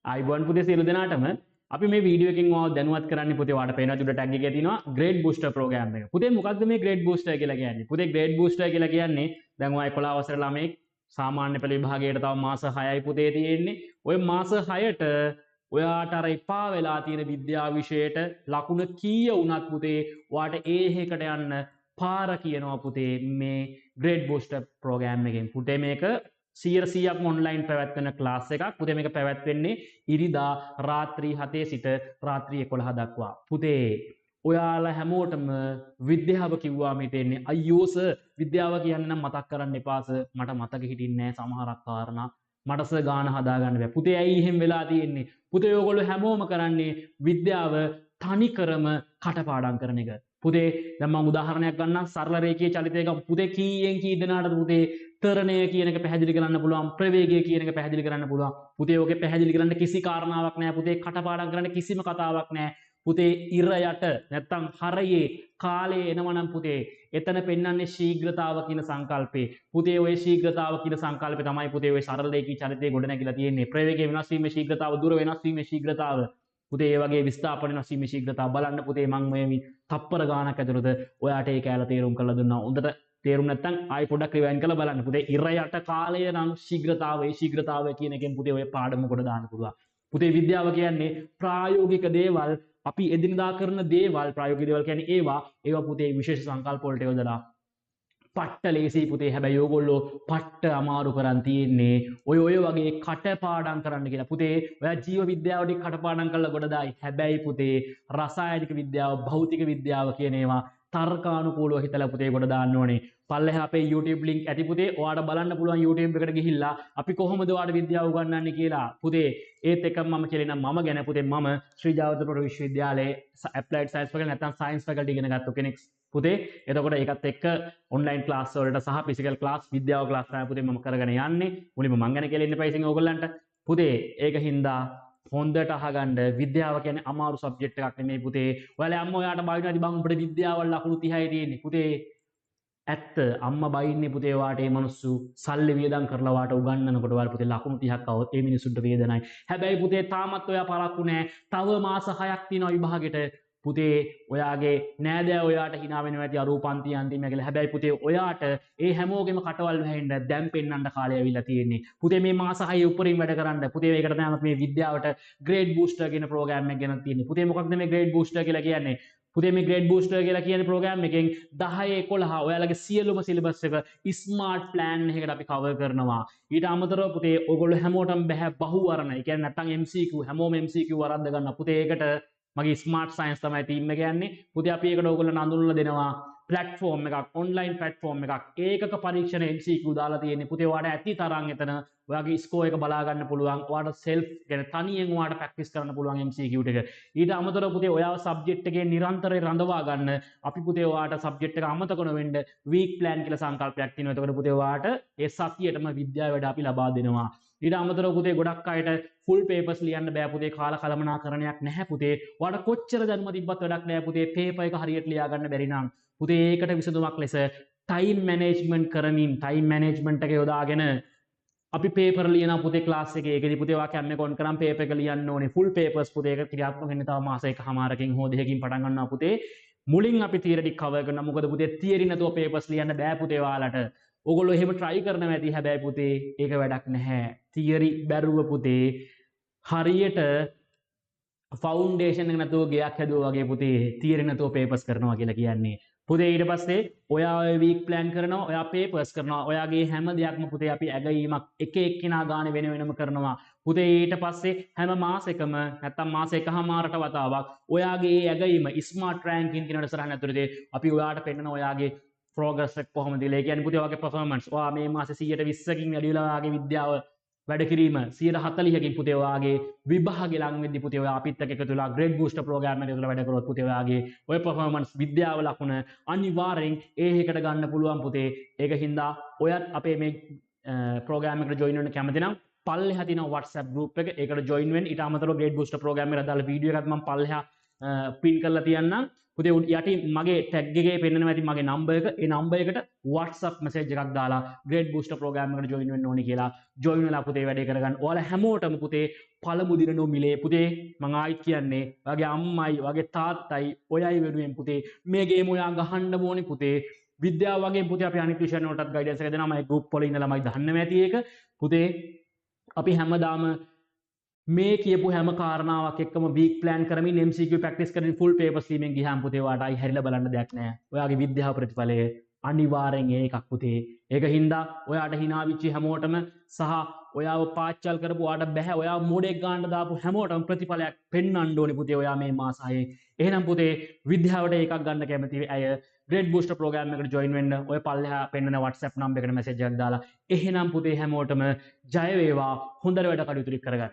ආයුබෝවන් පුතේ සියලු දෙනාටම. අපි මේ වීඩියෝ එකෙන් ඔයාව දැනුවත් කරන්නේ පුතේ ඔයාලට පේනවා උඩ ටැග් එකේ තියෙනවා ග්‍රේඩ් බූස්ටර් ප්‍රෝග්‍රෑම් එක. පුතේ මොකද්ද මේ ග්‍රේඩ් බූස්ටර් කියලා කියන්නේ? පුතේ ග්‍රේඩ් බූස්ටර් කියලා කියන්නේ දැන් ඔයා 11 වසරේ ළමෙක් සාමාන්‍ය පෙළ විභාගයට තව මාස 6යි පුතේ තියෙන්නේ. ඔය මාස 6ට ඔයාට අර එපා වෙලා තියෙන විද්‍යා විෂයට ලකුණ කීය වුණත් පුතේ ඔයාට ඒ එකකට යන්න පාර කියනවා පුතේ මේ ග්‍රේඩ් බූස්ටර් ප්‍රෝග්‍රෑම් එකෙන්. පුතේ මේක 100%ක්ම ඔන්ලයින් පැවැත්වෙන ක්ලාස් එකක්. පුතේ මේක පැවැත්වෙන්නේ ඉරිදා රාත්‍රී 7 සිට රාත්‍රී 11 දක්වා. පුතේ ඔයාලා හැමෝටම විද්‍යාව කිව්වාම හිතෙන්නේ අයියෝ සර් විද්‍යාව කියන්න නම් මතක් කරන්න එපා සර්, මට මතක හිටින්නේ නෑ සමහරක් කාරණා, මට සර් ගාන හදාගන්න බෑ. පුතේ ඇයි එහෙම වෙලා තියෙන්නේ? පුතේ ඔයගොල්ලෝ හැමෝම කරන්නේ විද්‍යාව තනිකරම කටපාඩම් කරන එක. පුතේ දැන් මම උදාහරණයක් ගන්නම්. සරල රේඛීය චලිතයක පුතේ කීයෙන් කී දෙනාටද පුතේ ත්වරණය කියන එක පැහැදිලි කරන්න පුළුවන්, ප්‍රවේගය කියන එක පැහැදිලි කරන්න පුළුවන්. පුතේ ඔකේ පැහැදිලි කරන්න කිසි කාරණාවක් නෑ. පුතේ කටපාඩම් කරන්න කිසිම කතාවක් නෑ. පුතේ ඉර යට නැත්තම් හරයේ කාලය එනවනම් පුතේ එතන පෙන්වන්නේ ශීඝ්‍රතාව කියන සංකල්පේ. පුතේ ඔය ශීඝ්‍රතාව කියන සංකල්පේ තමයි පුතේ ඔය සරල රේඛී චලිතයේ ගොඩනැගිලා තියෙන්නේ. ප්‍රවේගය වෙනස් වීමේ ශීඝ්‍රතාව, දුර වෙනස් වීමේ ශීඝ්‍රතාව, පුතේ ඒ වගේ විස්ථාපන වෙනස් වීමේ ශීඝ්‍රතාව. බලන්න පුතේ මං ඔය තප්පර ගාණක් ඇතුළත ඔයාට ඒ කෑල්ල තේරුම් කරලා දුන්නා. හොඳට තේරුම් නැත්නම් ආයි පොඩ්ඩක් රිවයින්ඩ් කරලා බලන්න. පුතේ ඉර යට කාලය නම් ශීඝ්‍රතාව, ඒ ශීඝ්‍රතාවය කියන එකෙන් පුතේ ඔය පාඩම කොට දාන්න පුළුවන්. පුතේ විද්‍යාව කියන්නේ ප්‍රායෝගික දේවල්, අපි එදිනදා කරන දේවල්, ප්‍රායෝගික දේවල් කියන්නේ ඒවා, ඒවා පුතේ විශේෂ සංකල්ප වලට යොදලා පට්ට ලේසි පුතේ. හැබැයි ඕගොල්ලෝ පට්ට අමාරු කරන් තියෙන්නේ ඔය ඔය වගේ කටපාඩම් කරන්න කියලා. පුතේ ඔයා ජීව විද්‍යාව ටික කටපාඩම් කරලා ගොඩ දායි. හැබැයි පුතේ රසායනික විද්‍යාව, භෞතික විද්‍යාව කියන ඒවා තර්කානුකූලව හිතලා පුතේ ගොඩ දාන්න ඕනේ. පල්ලෙහා අපේ YouTube link ඇති පුතේ. ඔයාට බලන්න පුළුවන් YouTube එකට ගිහිල්ලා අපි කොහොමද ඔයාට විද්‍යාව උගන්වන්නේ කියලා. පුතේ ඒත් එක්කම මම කියලා ඉන්නම් මම ගැන. පුතේ මම ශ්‍රී ජයවර්ධනපුර විශ්වවිද්‍යාලයේ ඇප්ලයිඩ් සයන්ස් ෆැකල්ටි නැත්නම් සයන්ස් ෆැකල්ටි ඉගෙන ගත්ත කෙනෙක් පුතේ. එතකොට ඒකත් එක්ක ඔන්ලයින් ක්ලාස් වලට සහ ෆිසිකල් ක්ලාස්, විද්‍යාව ක්ලාස් තමයි පුතේ මම කරගෙන යන්නේ. මුලින්ම මං ගැන කියලා ඉන්න එපා ඉතින් ඕගොල්ලන්ට. පුතේ ඒක හින්දා හොඳට අහගන්න, විද්‍යාව කියන්නේ අමාරු සබ්ජෙක්ට් එකක් නෙමෙයි පුතේ. ඔයාලා අම්මා ඔයාට බයිනවා ඉතින් බං උඹට විද්‍යාවල් ලකුණු 30යි තියෙන්නේ. පුතේ ඇත්ත අම්මා බයින්නේ පුතේ ඔයාට මේ මිනිස්සු සල්ලි වියදම් කරලා ඔයාට උගන්වනකොට ඔයාලා පුතේ ලකුණු 30ක් આવොත් ඒ මිනිස්සුන්ට වේදනයි. හැබැයි පුතේ තාමත් ඔයා පරක්කු නෑ. තව මාස 6ක් තියෙනවා විභාගෙට. පුතේ ඔයාගේ නෑදෑ ඔයාට hina වෙනවා ඇති අර පන්ති අන්තිම කියලා. හැබැයි පුතේ ඔයාට ඒ හැමෝගෙම කටවල් වැහෙන්න දැන් පෙන්වන්න කාලය ඇවිල්ලා තියෙන්නේ. පුතේ මේ මාස 6 උඩරින් වැඩ කරන්න. පුතේ ඒකට තමයි අපි මේ විද්‍යාවට ග්‍රේඩ් බූස්ටර් කියන ප්‍රෝග්‍රෑම් එක ගැන තියෙන්නේ. පුතේ මොකක්ද මේ ග්‍රේඩ් බූස්ටර් කියලා කියන්නේ? පුතේ මේ ග්‍රේඩ් බූස්ටර් කියලා කියන ප්‍රෝග්‍රෑම් එකෙන් 10 11 ඔයාලගේ සියලුම සිලබස් එක ස්මාර්ට් ප්ලෑන් එකකට අපි කවර් කරනවා. ඊට අමතරව පුතේ ඔයගොල්ලෝ හැමෝටම බෑ බහුවර්ණ. ඒ කියන්නේ නැත්තම් MCQ හැමෝම MCQ වරද්ද ගන්නවා. පුතේ ඒකට මගේ ස්මාර්ට් සයන්ස් තමයි තීම් එක යන්නේ. පුතේ අපි ඒකට ඕගොල්ලන් අඳුන්වලා දෙනවා ප්ලැට්ෆෝම් එකක්, ඔන්ලයින් ප්ලැට්ෆෝම් එකක්. ඒකක පරීක්ෂණ MCQ දාලා තියෙන්නේ. පුතේ ඔයාට ඇති තරම් එතන ඔයාගේ ස්කෝර් එක බලා ගන්න පුළුවන්. ඔයාට සෙල්ෆ් කියන්නේ තනියෙන් ඔයාට ප්‍රැක්ටිස් කරන්න පුළුවන් MCQ ටික. ඊට අමතරව පුතේ ඔයාව සබ්ජෙක්ට් එකේ නිරන්තරයෙන් රඳවා ගන්න අපි පුතේ ඔයාට සබ්ජෙක්ට් එක අමතක නොවෙන්න වීක් ප්ලෑන් කියලා සංකල්පයක් තියෙනවා. එතකොට පුතේ ඔයාට ඒ සතියේටම විද්‍යාව වැඩ අපි ලබා දෙනවා. ඊට අමතරව පුතේ ගොඩක් අයට ෆුල් පේපර්ස් ලියන්න බෑ පුතේ, කාල කළමනාකරණයක් නැහැ පුතේ. ඔයාට කොච්චර දැනුම තිබ්බත් වැඩක් නෑ පුතේ, පේපර් එක හරියට ලියා ගන්න බැරි නම්. පුතේ ඒකට විසඳුමක් ලෙස ටයිම් මැනේජ්මන්ට් කරමින් ටයිම් මැනේජ්මන්ට් එක යොදාගෙන අපි පේපර් ලියනවා පුතේ ක්ලාස් එකේ. ඒකෙදි පුතේ ඔයා කැම් එක ඔන් කරන් පේපර් එක ලියන්න ඕනේ. ෆුල් පේපර්ස් පුතේ ඒක ක්‍රියාත්මක වෙන්නේ තව මාස එකහමාරකින් හෝ දෙකකින් පටන් ගන්නවා පුතේ. මුලින් අපි තියරි ටික කවර් කරනවා. මොකද පුතේ තියරි නැතුව පේපර්ස් ලියන්න බෑ පුතේ ඔයාලට. ඔගොල්ලෝ එහෙම try කරනවා ඇති. හැබැයි පුතේ ඒක වැඩක් නැහැ. තියරි බැරුව පුතේ හරියට ෆවුන්ඩේෂන් එක නැතුව ගෙයක් හැදුවා වගේ පුතේ තියරි නැතුව පේපර්ස් කරනවා කියලා කියන්නේ. පුතේ ඊට පස්සේ ඔයා ඔය වීක් ප්ලෑන් කරනවා, ඔයා පේපර්ස් කරනවා, ඔයාගේ හැම දෙයක්ම පුතේ අපි ඇගයීමක් එක එක්කිනා ගානේ වෙන වෙනම කරනවා. පුතේ ඊට පස්සේ හැම මාසෙකම නැත්තම් මාස එකහමාරට වතාවක් ඔයාගේ ඒ ඇගයීම ස්මාර්ට් රෑන්කින් කියන වැඩසටහන ඇතුළතේ අපි ඔයාට පෙන්නන ඔයාගේ ප්‍රෝග්‍රස් එක කොහොමද කියලා. ඒ කියන්නේ පුතේ ඔයාගේ පර්ෆෝමන්ස්, ඔයා මේ මාසේ 120කින් වැඩි වෙලා ඔයාගේ විද්‍යාව වැඩ කිරීම 140කින් පුතේ ඔයාගේ විභාගෙ ලං වෙද්දි පුතේ ඔයා අපිත් එක්ක එකතු වෙලා ග්‍රේඩ් බූස්ටර් ප්‍රෝග්‍රෑම් එක තුළ වැඩ කරොත් පුතේ ඔයාගේ ඔය පර්ෆෝමන්ස් විද්‍යාව ලකුණ අනිවාර්යෙන් ඒ එකට ගන්න පුළුවන් පුතේ. ඒක හින්දා ඔයත් අපේ මේ ප්‍රෝග්‍රෑම් එකට ජොයින් වෙන්න කැමති නම් පල්ලෙහා තියෙන WhatsApp group එක, ඒකට ජොයින් වෙන්න. ඊට අමතරව ග්‍රේඩ් බූස්ටර් ප්‍රෝග්‍රෑම් එකට අදාළ වීඩියෝ එකත් මම පල්ලෙහා පින් කරලා තියන්නම්. පුතේ යටි මගේ ටැග් එකේ පෙන්නනවා ඇති මගේ නම්බර් එක. ඒ නම්බර් එකට WhatsApp message එකක් දාලා ග්‍රේඩ් බූස්ටර් ප්‍රෝග්‍රෑම් එකට ජොයින් වෙන්න ඕනේ කියලා ජොයින් වෙලා පුතේ වැඩේ කරගන්න. ඔයාලා හැමෝටම පුතේ පළමු දින නොමිලේ පුතේ මං ආයිත් කියන්නේ ඔයාගේ අම්මයි ඔයාගේ තාත්තයි ඔයයි වෙනුවෙන් පුතේ මේ ගේම් ඔයා ගහන්න ඕනේ පුතේ. විද්‍යාව වගේ පුතේ අපි අනිත් විෂයන් වලටත් ගයිඩන්ස් එක දෙනවා. මම ගෲප් වල ඉන්න ළමයි දන්නව ඇති ඒක. පුතේ අපි හැමදාම මේ කියපු හැම කාරණාවක් එක්කම වීක් ප්ලෑන් කරමින් MCQ practice කරමින් ෆුල් පේපර්ස් ලියමින් ගියාම පුතේ ඔයාට ආයි හැරිලා බලන්න දෙයක් නෑ. ඔයාගේ විද්‍යාව ප්‍රතිඵලය අනිවාර්යෙන් ඒ එකක් පුතේ. ඒක හින්දා ඔයාට හිනා වෙච්ච හැමෝටම සහ ඔයාව පාච්චල් කරපු ඔයාට බැහැ ඔයාව මොඩෙක් ගන්න දාපු හැමෝටම ප්‍රතිඵලයක් පෙන්වන්න ඕනේ පුතේ ඔයා මේ මාස හයේ. එහෙනම් පුතේ විද්‍යාවට එකක් ගන්න කැමති අය ග්‍රේඩ් බූස්ටර් ප්‍රෝග්‍රෑම් එකට ජොයින් වෙන්න ඔය පල්ලෙහා පෙන්නන WhatsApp number එකට මැසේජ් එකක් දාලා. එහෙනම් පුතේ හැමෝටම ජය වේවා. හොඳට වැඩ කටයුතු ටික කරගන්න.